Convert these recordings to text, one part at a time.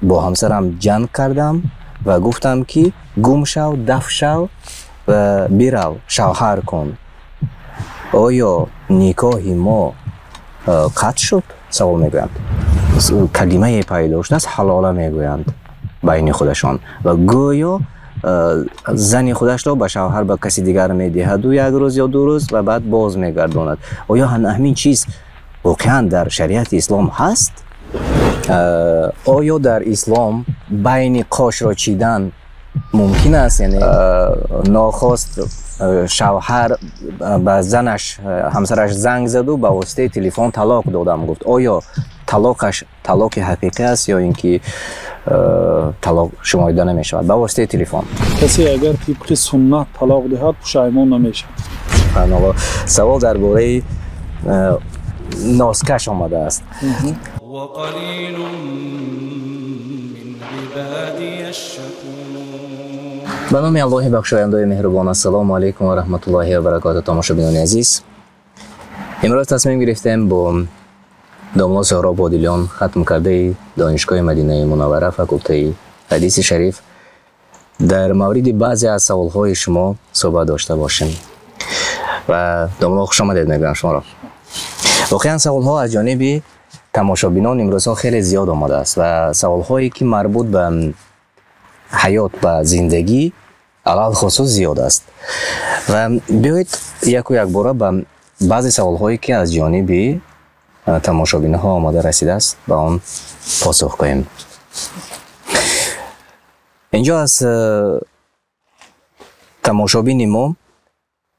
Бо ҳамсарам ҷанг кардам ва гуфтам, ки гум шав, даф шав ва бирав шавҳар кун. Оё никоҳи мо қатъ шуд? Савол мегӯянд. Калимае пайдо шудааст, ҳалола мегӯянд байни худашон, ва гӯё зани худашро ба шавҳар ба каси дигар медиҳаду як рӯз ё 2 рӯз ва баъд боз мегардонад. Оё ҳамин чиз воқеан дар шариати ислом ҳаст? Оё дар ислом байни қошро чидан мумкин аст? Яъне нохост шавҳар ба занаш, ҳамсараш занг заду ба воситаи телефон талоқ додам гуфт. Оё талоқаш талоқи ҳақиқӣ аст ё ин ки талоқ шуморида намешавад ба воситаи телефон? Касе агар тибқи суннат талоқ диҳад, пушаймон намешавад. Субҳаналлоҳ. Савол дар бораи носкаш омадааст. Ба номи Аллоҳи бахшояндои меҳрубон. Ассалому алайкум ва раҳматуллоҳи ва баракоту. Тамошобинони азиз, имрӯз тасмим гирифтем бо домло Соҳроб Одилён, хатмкардаи Донишгоҳи Мадинаи Мунаввара, факултаи ҳадиси шариф, дар мавриди баъзе аз саволҳои шумо суҳбат дошта бошем. Ва домло, хуш омадед мегӯям шуморо. Воқеан саволҳо аз ҷониби тамошобинон имрӯзҳо хеле зиёд омадааст ва саволҳое ки марбут ба ҳаёт, ба зиндагӣ алалхусус зиёд аст. Ва биёед яку якбора ба баъзе саволҳое ки аз ҷониби тамошобинҳо омода расидааст, ба он посух кунем. Инҷо аз тамошобини мо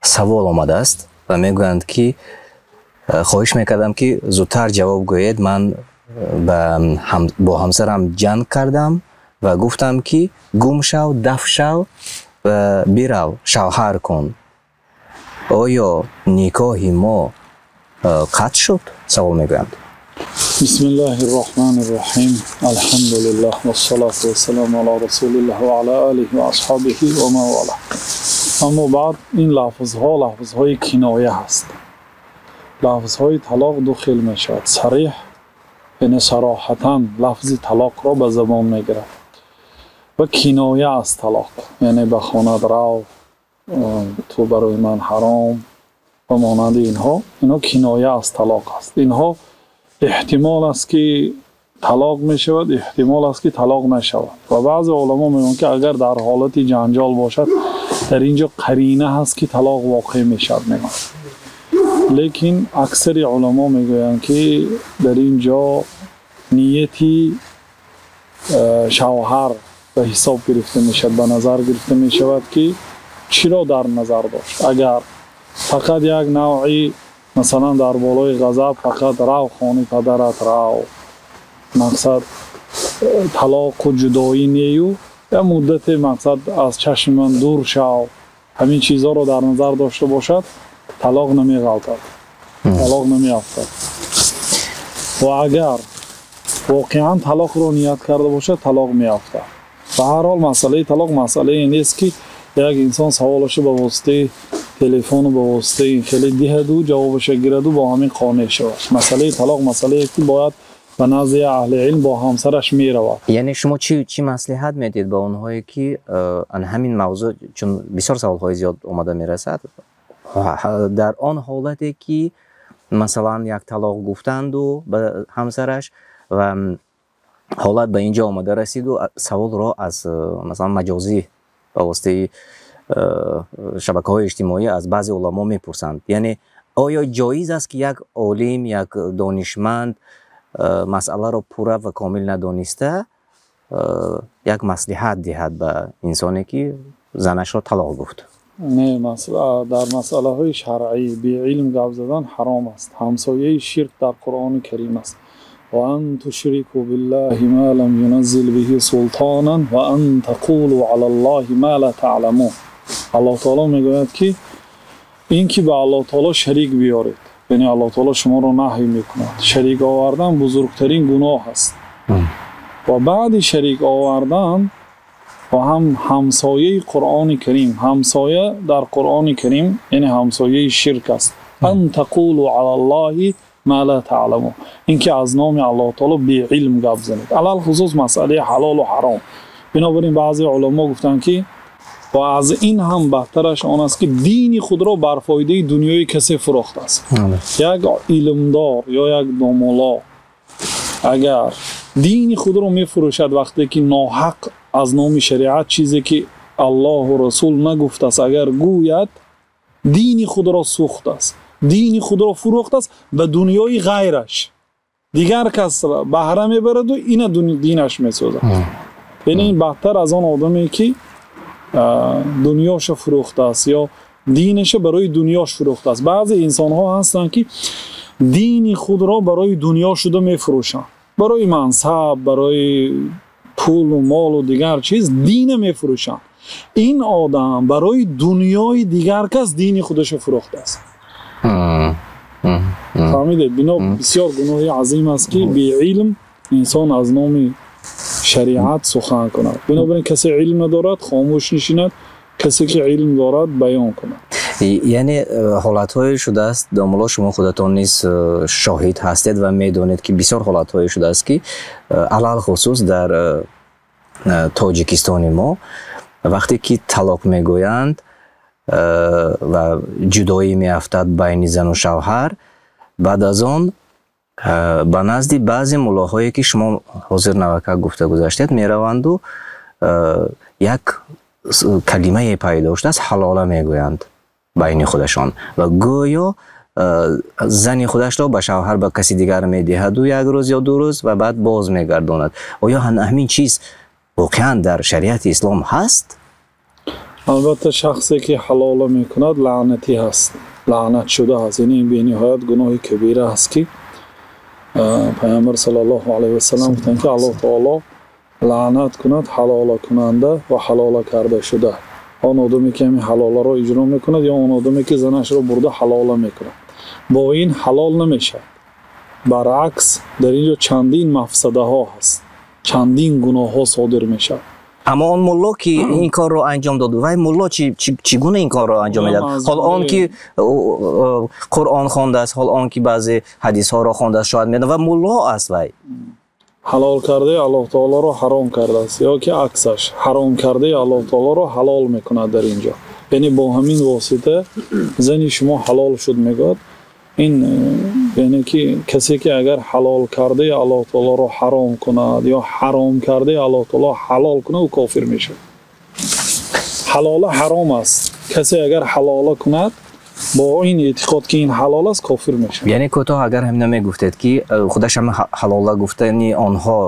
савол омадааст ва мегӯянд, ки хоҳиш мекардам, ки зудтар ҷавоб гӯед. Ман бо ҳамсарам ҷанг кардам ва гуфтам, ки гум шав, даф шав ва бирав шавҳар кун. Оё никоҳи мо қатъ шуд? Савол мегӯянд. Бисмиллаҳи рраҳмани рраҳим. Алҳамдулиллаҳ вассалату вассаламу ала расулиллаҳ ва ала алиҳи ва асҳобиҳи ва ман валаҳ. Аммо баъд, ин лафзҳо лафзҳои киноя ҳаст. Лафзҳои талоқ ду хел мешавад. Сариҳ, яъне сароҳатан лафзи талоқро ба забон мегирад, ва киноя аз талоқ, яъне ба хонат рав, ту барои ман ҳаром ва монанди инҳо. Инҳо киноя аз талоқ аст. Инҳо эҳтимол аст, ки талоқ мешавад, эҳтимол аст, ки талоқ нашавад. Ва баъзе уламо мегӯянд, ки агар дар ҳолати ҷанҷол бошад, дар инҷо қарина ҳаст, ки талоқ воқеъ мешавад, мегӯянд. Лекин аксари уламо мегӯянд, ки дар ин ҷо нияти шавҳар ба ҳисоб гирифта мешавад, ба назар гирифта мешавад, ки чиро дар назар дошт. Агар фақат як навъи, масалан, дар болои ғазаб фақат рав хони падарат рав, мақсад талоқу ҷудоӣ нею, як муддате мақсад аз чашми ман дур шав, ҳамин чизҳоро дар назар дошта бошад, талоқ намеғалтад, талоқ намеафтад. Ва агар воқеан талоқро ният карда бошад, талоқ меафтад. Ба ҳар ҳол масъалаи талоқ масъалае нест, ки як инсон саволашро ба воситаи телефону ба воситаи хеле диҳаду ҷавобаша гираду бо ҳамин қонеъ шавад. Масъалаи талоқ масъалае ки бояд ба назди аҳли илм бо ҳамсараш меравад. Яъне шумо чӣ маслиҳат медиҳед ба онҳое ки ан ҳамин мавзӯъ, чун бисёр саволҳои зиёд омада мерасад, дар он ҳолате ки масалан як талоқ гуфтанду ба ҳамсараш ва ҳолат ба ин ҷо омада расиду саволро аз масалан маҷозӣ ба воситаи шабакаҳои иҷтимоӣ аз баъзе уламо мепурсанд. Яъне оё ҷоиз аст, ки як олим, як донишманд масъаларо пурра ва комил надониста як маслиҳат диҳад ба инсоне, ки занашро талоқ гуфт? Не, дар масъалаҳои шаръӣ беилм гап задан ҳаром аст. Ҳамсояи ширк дар Қуръони Карим аст. Ва ан тушрику биллаҳи ма лам юназзил биҳи султонан ва ан тақулу алаллоҳи ма ла таъламун. Аллоҳ таоло мегӯяд, ки ин ки ба Аллоҳ таоло шарик биёред, яъне Аллоҳ таоло шуморо наҳй мекунад. Шарик овардан бузургтарин гуноҳ аст. Ва баъди шарик овардан ва ҳам ҳамсояи Қуръони Карим, ҳамсоя дар Қуръони Карим яъне ҳамсояи ширк аст. Ан тақулу алаллоҳи ма ла таъламун. Ин ки аз номи Аллоҳ таоло беилм гап занед, алалхусус масъалаи ҳалолу ҳаром. Бинобар ин баъзе уламо гуфтанд, ки ва аз ин ҳам бадтараш он аст, ки дини худро бар фоидаи дунёи касе фурӯхтааст. Як илмдор ё як домулло агар дини худро мефурӯшад, вақте ки ноҳақ аз номи шариат чизе ки Аллоҳу Расул нагуфтааст агар гӯяд, дини худро сӯхтааст, дини худро фурӯхтааст ба дунёи ғайраш. Дигар кас баҳра мебараду ина динаш месозад. Яъне ин бадтар аз он одаме ки дунёша фурӯхтааст ё динаша барои дунёш фурӯхтааст. Баъзе инсонҳо ҳастанд, ки дини худро барои дунё шуда мефурӯшанд, барои мансаб, барои пулу молу дигар чиз дина мефурӯшанд. Ин одам барои дунёи дигар кас дини худаша фурӯхтааст. Фаҳмидед? Бино бисёр гуноҳи азим аст, ки беилм инсон аз номи шариат сухан кунад. Бинобар ин касе илм надорад, хомӯш нишинад, касе ки илм дорад, баён кунад. Яъне ҳолатҳое шудааст, домулло, шумо худатон низ шоҳид ҳастед ва медонед, ки бисёр ҳолатҳое шудааст, ки алалхусус дар Тоҷикистони мо вақте ки талоқ мегӯянд ва ҷудоӣ меафтад байни зану шавҳар, баъд аз он ба назди баъзе муллоҳое, ки шумо ҳозир навакак гуфта гузаштед, мераванду як калимае пайдо шудааст, ҳалола мегӯянд байни худашон ва гӯё зани худашро ба шавҳар ба каси дигар медиҳаду як рӯз ё 2 рӯз ва баъд боз мегардонад. Оё ҳамин чиз воқеан дар шариати ислом ҳаст? Албатта, шахсе ки ҳалола мекунад, лаънатӣ ҳаст, лаънат шуда ҳаст. Яъне ин бениҳоят гуноҳи кабира ҳаст, ки Пайғамбар саллаллоҳу алайҳи васаллам гуфтанд, ки Аллоҳ таоло лаънат кунад ҳалолакунанда ва ҳалола карда шуда, он одаме ки ҳамин ҳалоларо иҷро мекунад ё он одаме ки занашро бурда ҳалола мекунад. Бо ин ҳалол намешавад. Баръакс, дар ин ҷо чандин мафсадаҳо ҳаст, чандин гуноҳҳо содир мешавад. Аммо он мулло ки ин корро анҷом дод, вай мулло чӣ гуна ин корро анҷом медиҳад? Ҳол он ки Қуръон хондааст, ҳол он ки баъзе ҳадисҳоро хондааст, шояд медонад, ва мулло аст вай. Ҳалол кардаи Аллоҳ таолоро ҳаром кардааст ё ки аксаш, ҳаром кардаи Аллоҳ таолоро ҳалол мекунад дар ин ҷо. Яъне бо ҳамин восита зани шумо ҳалол шуд мегӯяд. Ин яъне ки касе ки агар ҳалол кардаи Аллоҳ таолоро ҳаром кунад ё ҳаром кардаи Аллоҳ таоло ҳалол кунад, ӯ кофир мешавад. Ҳалола ҳаром аст. Касе агар ҳалола кунад бо ин эътиқод ки ин ҳалол аст, кофир мешавад. Яъне кӯтоҳ агар ҳамина мегуфтед, ки худаш ҳам ҳалола гуфтани онҳо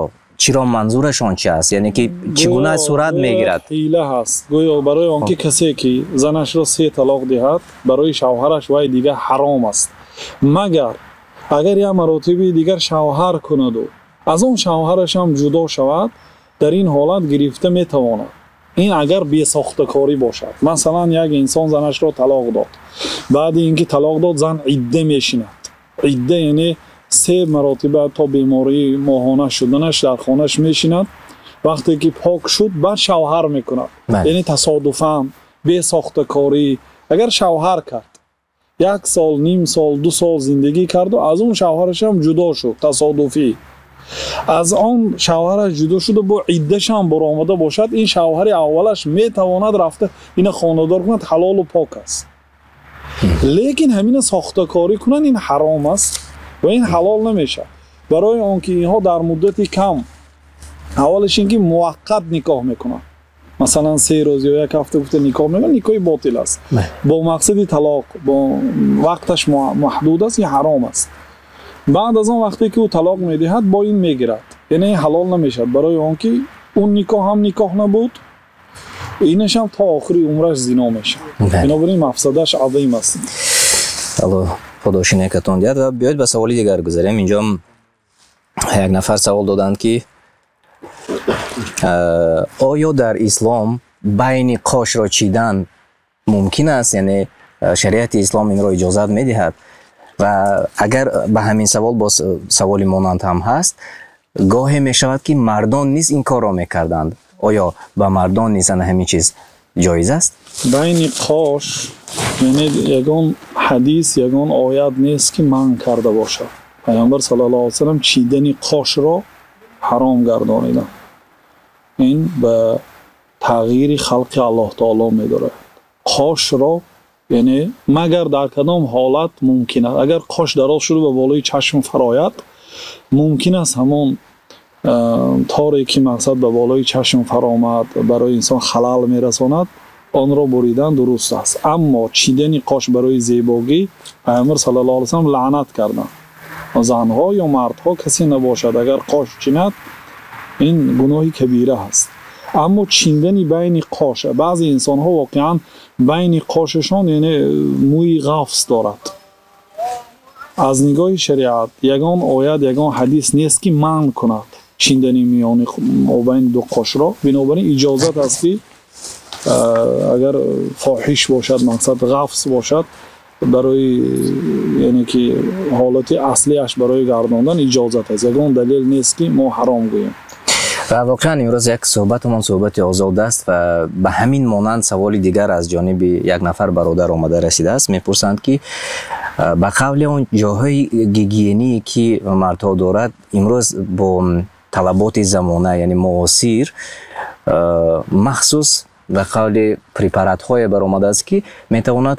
чиро манзурашон чи аст? Яъне ки чӣ гуна сурат мегирад? Ҳила ҳаст. Гӯё барои он ки касе ки занашро 3 талоқ диҳад, барои шавҳараш вай дигар ҳаром аст. Магар агар як маротиби дигар шавҳар кунаду аз он шавҳараш ҳам ҷудо шавад, дар ин ҳолат гирифта метавонад. Ин агар бесохтакорӣ бошад. Масалан, як инсон занашро талоқ дод. Баъди ин ки талоқ дод, зан идда мешинад. Идда яъне 3 маротиба то бемории моҳона шуданаш дар хонаш мешинад. Вақте ки пок шуд, баъд шавҳар мекунад. Яъне тасодуфан, бесохтакорӣ. Агар шавҳар кард, 1 сол, ним сол, 2 сол зиндагӣ карду аз он шавҳараш ҳам ҷудо шуд, тасодуфӣ. Аз он шавҳараш ҷудо шуда, бо иддаш ҳам баромада бошад, ин шавҳари аввалаш метавонад рафта ина хонадор кунад, ҳалолу пок аст. Лекин ҳамина сохтакорӣ кунанд, ин ҳаром аст ва ин ҳалол намешавад. Барои он ки инҳо дар муддати кам, аввалаш ин ки муваққат никоҳ мекунанд. Масалан, 3 рӯз ё 1 ҳафта гуфта никоҳ мекунанд, никоҳи ботил аст. Бо мақсади талоқ, бо вақташ маҳдуд аст, ин ҳаром аст. Баъд аз он вақте ки ӯ талоқ медиҳад, бо ин мегирад. Яъне ин ҳалол намешавад, барои он ки он никоҳ ҳам никоҳ набуд, инаш ҳам то охири умраш зино мешавад. Бинобар ин мафсадаш азим аст. Аллоҳ подоши некатон диҳад. Ва биёед ба саволи дигар гузарем. Инҷо як нафар савол доданд, ки оё дар ислом байни қошро чидан мумкин аст? Яъне шариати ислом инро иҷозат медиҳад? Ва агар ба ҳамин савол боз саволи монанд ҳам ҳаст, гоҳе мешавад, ки мардон низ ин корро мекарданд. Оё ба мардон низ ана ҳамин чиз ҷоиз аст? Байни қош, яъне ягон ҳадис, ягон оят нест, ки манъ карда бошад. Пайғамбар саллаллоҳу алайҳи васаллам чидани қошро ҳаром гардониданд. Ин ба тағйири халқи Аллоҳ таоло медорад. Қошро, яъне магар дар кадом ҳолат мумкин аст? Агар қош дароз шуда ба болои чашм фарояд, мумкин аст ҳамон торе ки мақсад ба болои чашм фаромад, барои инсон халал мерасонад, онро буридан дуруст аст. Аммо чидани қош барои зебогӣ Пайғамбар саллаллоҳу алайҳи васаллам лаънат карданд. Занҳо ё мардҳо касе набошад, агар қош чинад, ин гуноҳи кабира аст. Аммо чиндани байни қош, баъзе инсонҳо воқеан байни қошашон, яъне мӯи ғафс дорад. Аз нигоҳи шариат ягон оят, ягон ҳадис нест ки манъ кунад чиндани миёни мобайни ду қошро. Бинобар ин иҷозат аст ки агар фоҳиш бошад, мақсад ғафс бошад, барои яъне ки ҳолати аслиаш барои гардондан иҷозат аст. Ягон далел нест ки мо ҳаром гӯем. Ва воқеан имрӯз як суҳбатамон суҳбати озод аст ва ба ҳамин монанд саволи дигар аз ҷониби як нафар бародар омада расидааст. Мепурсанд ки ба қавли он ҷойҳои гигиение ки мардҳо дорад, имрӯз бо талаботи замона, яъне муосир, махсус ба қавли препаратҳое баромадааст ки метавонад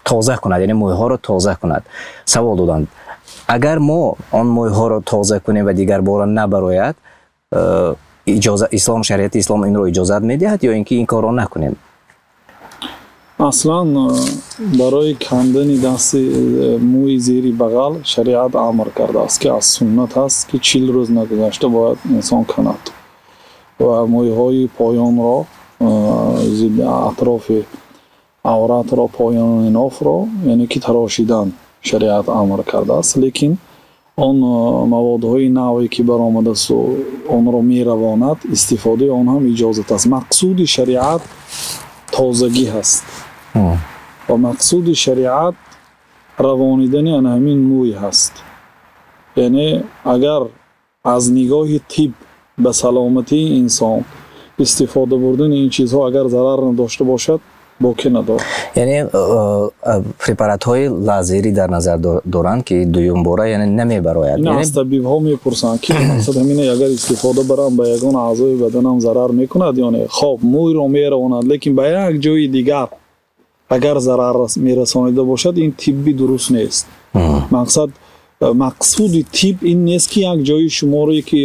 тоза кунад, яъне мӯйҳоро тоза кунад. Савол доданд, агар мо он мӯйҳоро тоза кунем ва дигар бора набарояд, иҷоза ислом, шариати ислом инро иҷозат медиҳад ё ин ки ин корро накунем? Аслан барои кандани дасти мӯи зери бағал шариат амр кардааст ки аз суннат аст ки 40 рӯз нагузашта бояд инсон канад ва мӯйҳои поёнро, атрофи авратро, поёни нофро, яъне ки тарошидан шариат амр кардааст. Лекин он маводҳои наве ки баромадасту онро меравонад, истифодаи он ҳам иҷозат аст. Мақсуди шариат тозагӣ ҳаст ва мақсуди шариат равонидани ана ҳамин мӯй ҳаст. Яъне агар аз нигоҳи тиб ба саломатии инсон истифода бурдани ин чизҳо агар зарар надошта бошад, боке надорад. Яъне препаратҳои лазерӣ дар назар доранд ки дуюмбора, яъне намебарояд. Ин аз табибҳо мепурсанд ки мақсад ҳамин агар истифода барам ба ягон аъзои баданам зарар мекунад ё не. Хоб, мӯйро меравонад, лекин ба як ҷои дигар агар зарар мерасонида бошад, ин тибби дуруст нест. Мақсад, мақсуди тиб ин нест ки як ҷои шуморе ки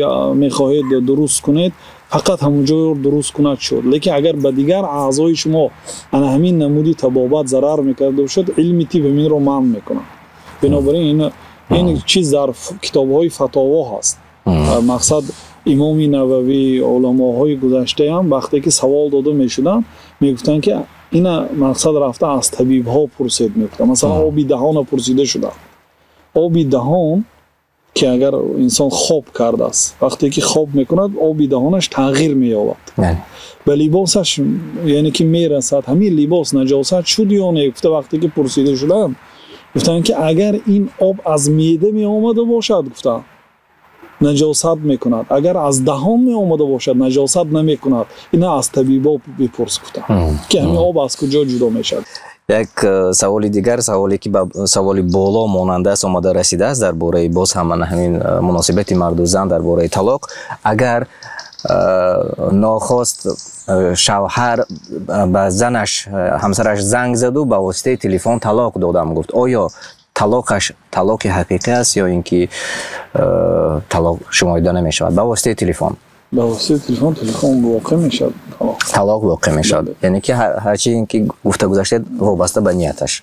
мехоҳед дуруст кунед, фақат ҳамон ҷойро дуруст кунад шуд. Лекин агар ба дигар аъзои шумо ана ҳамин намуди табобат зарар мекарда бошад, илми тиб ҳаминро манъ мекунад. Бинобар ин ин чиз дар китобҳои фатово ҳаст. Мақсад имоми Нававӣ, уламоҳои гузаштаам вақте ки савол дода мешуданд, мегуфтанд ки ина мақсад рафта аз табибҳо пурсед, мегуфтанд. Масалан, оби даҳона пурсида шуданд. Оби даҳон ки агар инсон хоб кардааст, вақте ки хоб мекунад, оби даҳонаш тағйир меёбад. Ба либосаш, яъне ки мерасад, ҳамин либос наҷосат шуд ё не? Гуфта вақте ки пурсида шуданд, гуфтанд ки агар ин об аз меъда меомада бошад, гуфтанд, наҷосат мекунад. Агар аз даҳон меомада бошад, наҷосат намекунад. Ина аз табибо бипурс, гуфтанд, ки ҳамин об аз куҷо ҷудо мешавад. Як саволи дигар, саволе ки ба саволи боло монанда аст, омада расидааст дар бораи боз ҳам ана ҳамин муносибати марду зан дар бораи талоқ. Агар нохост шавҳар ба занаш, ҳамсараш занг заду ба воситаи телефон талоқ додам гуфт, оё талоқаш талоқи ҳақиқӣ аст ё ин ки талоқ шуморида намешавад ба воситаи телефон? Ба воситаи телефон, телефон воқеъ мешавад талоқ. Талоқ воқеъ мешавад. Яъне ки ҳарчи ин ки гуфта гузаштед вобаста ба нияташ.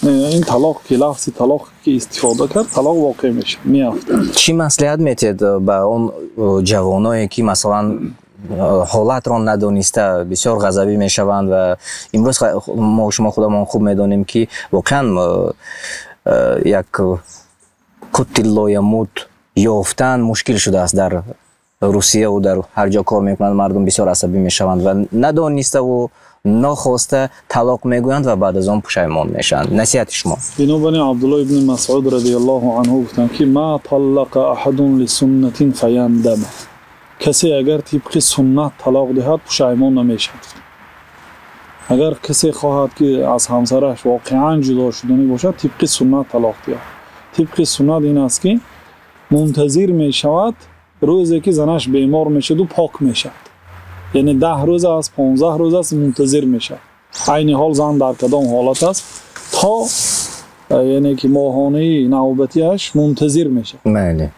Ин талоқ ки лафзи талоқ ки истифода кард, талоқ воқеъ мешавад, меафтад. Чӣ маслиҳат метиҳед ба он ҷавоное ки масалан ҳолатро надониста бисёр ғазабӣ мешаванд ва имрӯз мо шумо худамон хуб медонем ки воқеан як қутти лоямут ёфтан мушкил шудааст дар Русия ва дар ҳар ҷо кор мекунанд, мардум бисёр асабӣ мешаванд ва надониставу нохоста талоқ мегӯянд ва баъд аз он пушаймон мешаванд. Насиҳати шумо? Бинобар ин Абдуллоҳ ибни Масъуд радиаллоҳу анҳу гуфтанд ки ма таллақа аҳадун лисуннатин фаяндам. Касе агар тибқи суннат талоқ диҳад, пушаймон намешавад. Агар касе хоҳад ки аз ҳамсараш воқеан ҷудо шуданӣ бошад, тибқи суннат талоқ диҳад. Тибқи суннат ин аст, ки мунтазир мешавад рӯзе ки занаш бемор мешаваду пок мешавад, яъне 10 рӯз аст, 15 рӯз аст, мунтазир мешавад, айни ҳол зан дар кадом ҳолат аст, то яъне ки моҳонаи навбатиаш мунтазир мешавад.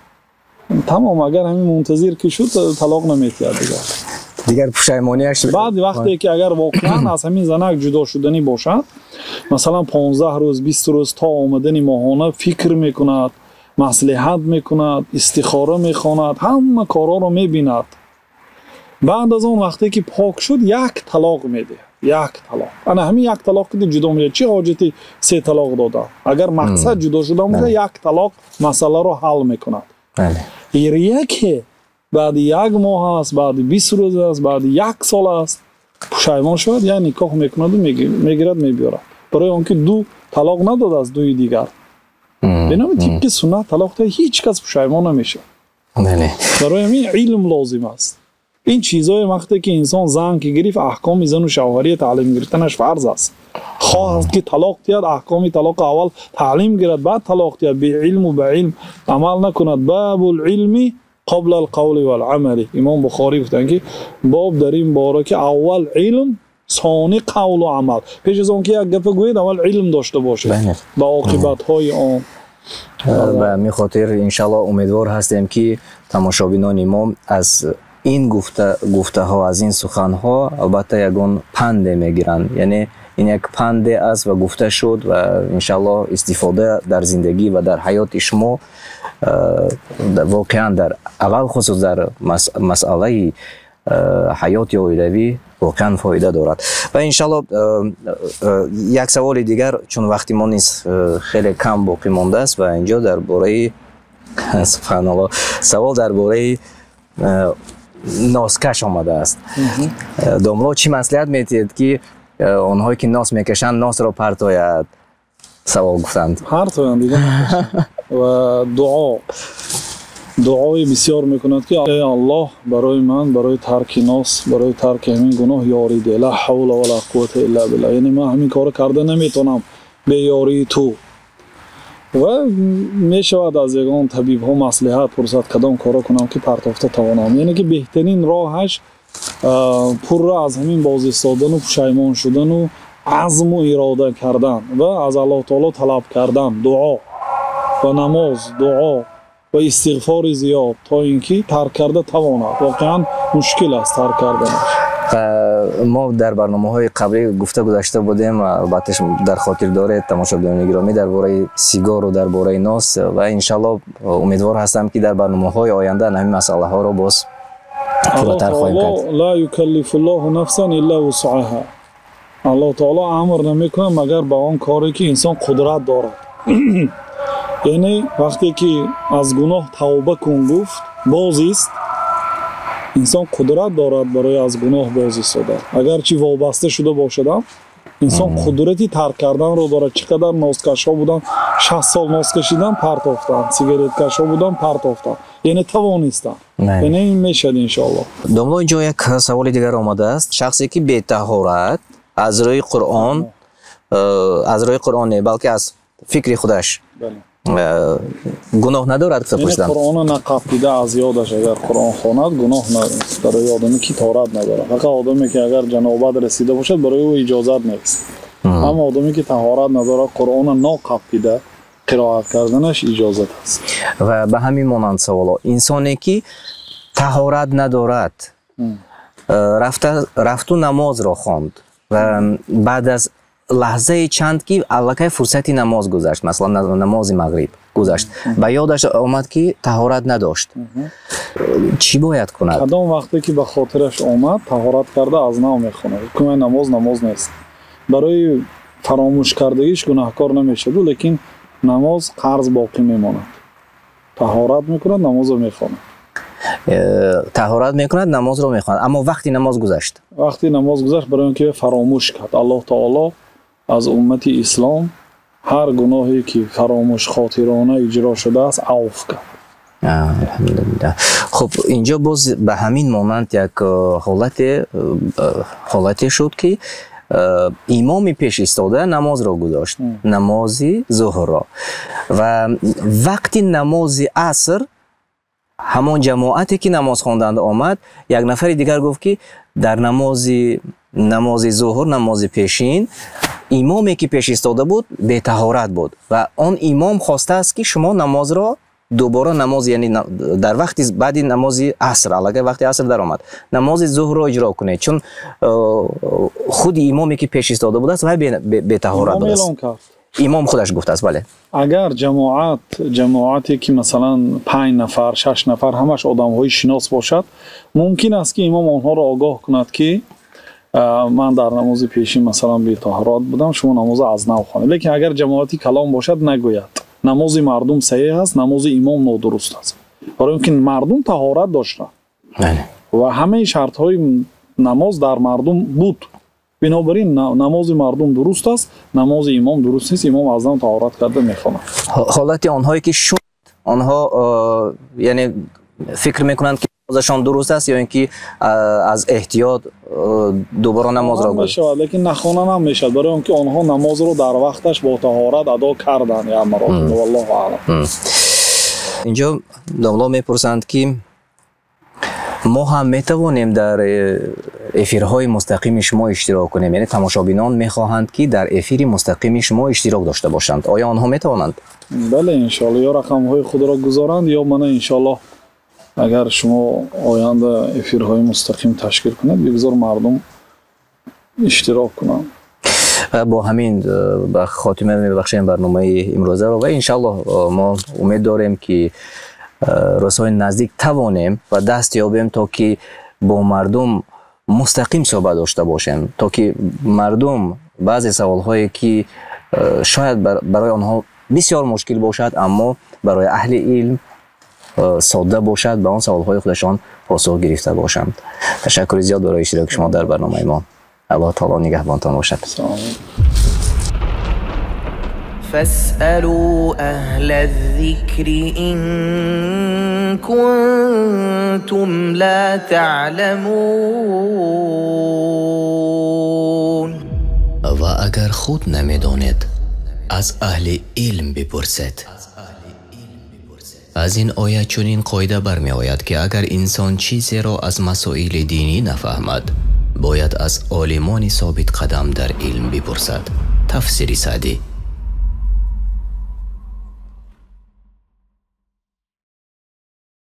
Тамом, агар ҳамин мунтазир ки шуд, талоқ наметиҳад дигар. Дигар пушаймонияш. Баъди вақте ки агар воқеан аз ҳамин занак ҷудо шуданӣ бошад, масалан, 15 рӯз, 20 рӯз то омадани моҳона фикр мекунад, маслиҳат мекунад, истихора мехонад, ҳама корҳоро мебинад. Баъд аз он вақте ки пок шуд, як талоқ медиҳад, як талоқ. Ана ҳамин як талоқ ки ҷудо мешавад. Чӣ ҳоҷати се талоқ додан? Агар мақсад ҷудо шудан бошад, як талоқ масъаларо ҳал мекунад. Яке баъди як моҳ аст, баъди 20 рӯз аст, баъди як сол аст, пушаймон шавад, як никоҳ мекунаду мегирад, мебиёрад, барои он ки ду талоқ надодааст, дуи дигар. Бинобар тибқи суннат талоқ ҳеҷ кас пушаймон намешавад. Барои ҳамин илм лозим аст. Ин чизҳое, вақте ки инсон зан ки гирифт, аҳкоми зану шавҳария таълим гирифтанаш фарз аст. Хоҳад ки талоқ диҳад, аҳкоми талоқ аввал таълим гирад, баъд талоқ диҳад. Беилму ба илм амал накунад. باب العلم قبل القول والعمل. Имом Бухорӣ гуфтанд, ки боб дар ин бора, ки аввал илм, сони қавлу амал. Пеш аз он ки як гапа гӯед, аввал илм дошта бошед ба оқибатҳои он. Ба ҳамин хотир, иншалло, умедвор ҳастем, ки тамошобинони мо аз ин гуфтаҳо, аз ин суханҳо албатта ягон панде мегиранд, яъне ин як панде аст ва гуфта шуд ва иншалло истифода дар зиндагӣ ва дар ҳаёти шумо воқеан дар алалхусус дар масъалаи ҳаёти оилавӣ воқеан фоида дорад. Ва иншалло як саволи дигар, чун вақти мо низ хеле кам боқӣ мондааст, ва инҷо дар бораи, субҳаналло, савол дар бораи носкаш омадааст. Домло, чӣ маслиҳат метиҳед, ки онҳое ки нос мекашанд, носро партояд, савол гуфтанд. Партоянд дига ва дуои бисёр мекунад, ки эй Аллоҳ, барои ман, барои тарки нос, барои тарки ҳамин гуноҳ ёрӣ деҳ. لا حول ولا قوة إلا بالله, яъне ман ҳамин корро карда наметавонам бе ёрии ту. Ва мешавад аз ягон табибҳо маслиҳат пурсад, кадом корро кунам, ки партофта тавонам. Яъне ки беҳтарин роҳаш пурра аз ҳамин боз истодану пушаймон шудану азму ирода кардан ва аз Аллоҳ таоло талаб кардан, дуо ва намоз, дуо ва истиғфори зиёд, то ин ки тарк карда тавонад. Воқеан мушкил аст тарк карданаш. Мо дар барномаҳои қаблӣ гуфта гузашта будем, албатта дар хотир доред, тамошобинони гиромӣ, дар бораи сигору дар бораи нос, ва иншалло умедвор ҳастам, ки дар барномаҳои оянда ҳамин масъалаҳоро боз пурратар хоҳем кард. لا يكلف الله نفسا إلا وسعها. Аллоҳ таоло амр намекунад, магар ба он коре ки инсон қудрат дорад. Яъне вақте ки аз гуноҳ тавба кун гуфт, боз ист, инсон қудрат дорад барои аз гуноҳ боз истодан. Агарчи вобаста шуда бошадам, инсон қудрати тарк карданро дорад. Чӣ қадар носкашҳо буданд, 60 сол нос кашидан, партофтанд, сигареткашҳо буданд, партофтанд, яъне тавонистанд, яъне ин мешавад, иншоалло. Домло, инҷо як саволи дигар омадааст. Шахсе ки бетаҳорат аз рӯи Қуръон, аз рӯи Қуръон не, балки аз фикри худаш, гуноҳ надорад, гуфта пурсидам. Қуръона нақапида, аз ёдаш агар Қуръон хонад, гуноҳ нест барои одаме ки таҳорат надорад. Фақат одаме ки агар ҷанобат расида бошад, барои ӯ иҷозат нест. Аммо одаме ки таҳорат надорад, Қуръона ноқапида қироат карданаш иҷозат аст. Ва ба ҳамин монанд саволо: инсоне ки таҳорат надорад, рафту намозро хонд ва баъд аз лаҳзаи чанд ки аллакай фурсати намоз гузашт, масалан, намози мағриб гузашт, ба ёдаш омад, ки таҳорат надошт, чӣ бояд кунад? Кадом вақте ки ба хотираш омад, таҳорат карда, аз нав мехонад. Ҳукми намоз намоз нест. Барои фаромӯшкардагиш гунаҳкор намешаваду, лекин намоз қарз боқӣ мемонад. Таҳорат мекунад, намозро мехонад. Таҳорат мекунад, намозро мехонад, аммо вақти намоз гузашт. Вақти намоз гузашт, барои он ки фаромӯш кард. Аллоҳ таоло аз уммати ислом ҳар гуноҳе ки фаромӯшхотирона иҷро шудааст, авф кард. Алҳамдулиллаҳ. Хуб, инҷо боз ба ҳамин монанд як ҳолате шуд, ки Имоми пеш истода намозро гузошт, намози зуҳрро, ва вақти намози аср ҳамон ҷамоате ки намоз хонданд омад, як нафари дигар гуфт, ки дар намози зуҳр, намози пешин, имоме ки пеш истода буд, бетаҳорат буд ва он имом хостааст, ки шумо намозро дубора намоз, яъне дар вақти баъди намози аср, аллакай вақти аср даромад, намози зуҳрро иҷро кунед, чун худи имоме ки пеш истода будааст, вай бетаҳорат будааст. Имом худаш гуфтааст, бале. Агар ҷамоат, ҷамоате ки масалан 5 нафар, 6 нафар, ҳамаш одамҳои шинос бошад, мумкин аст, ки имом онҳоро огоҳ кунад, ки ман дар намози пешин масалан бетаҳорат будам, шумо намозро аз нав хонед. Лекин агар ҷамоати калон бошад, нагӯяд. Намози мардум саҳеҳ аст, намози имом нодуруст аст, барои он ки мардум таҳорат доштанд ва ҳамаи шартҳои намоз дар мардум буд. Бинобар ин намози мардум дуруст аст, намози имом дуруст нест. Имом аз нав таҳорат карда мехонад. Ҳолати онҳое ки шуд, онҳо яъне фикр мекунанд, ки намозашон дуруст аст, ё ин ки аз эҳтиёт дубора намозро мешавад, лекин нахонан ҳам мешавад, барои он ки онҳо намозро дар вақташ бо таҳорат адо карданд як маротиба. Валлоҳу аълам. Инҷо домло мепурсанд, ки мо ҳам метавонем дар эфирҳои мустақими шумо иштирок кунем? Яъне тамошобинон мехоҳанд, ки дар эфири мустақими шумо иштирок дошта бошанд. Оё онҳо метавонанд? Бале, иншоалло, ё рақамҳои худро гузоранд, ё мана, иншоалло, агар шумо оянда эфирҳои мустақим ташкил кунед, бигзор мардум иштирок кунанд. Бо ҳамин ба хотима мебахшем барномаи имрӯзаро ва иншаллоҳ мо умед дорем, ки рӯзҳои наздик тавонем ва даст ёбем, то ки бо мардум мустақим суҳбат дошта бошем, то ки мардум баъзе саволҳое ки шояд барои онҳо бисёр мушкил бошад, аммо барои аҳли илм содда бошад, ба он саволҳои худашон посух гирифта бошанд. Ташаккури зиёд барои иштироки шумо дар барномаи мо. Аллоҳ таоло нигаҳбонтон бошад. فاسألوا أهل الذكر إن كنتم لا تعلمون. Ва агар худ намедонед, аз аҳли илм бипурсед. Аз ин оят чунин қоида бармеояд, ки агар инсон чизеро аз масоили динӣ нафаҳмад, бояд аз олимони собитқадам дар илм бипурсад. Тафсири Саъдӣ.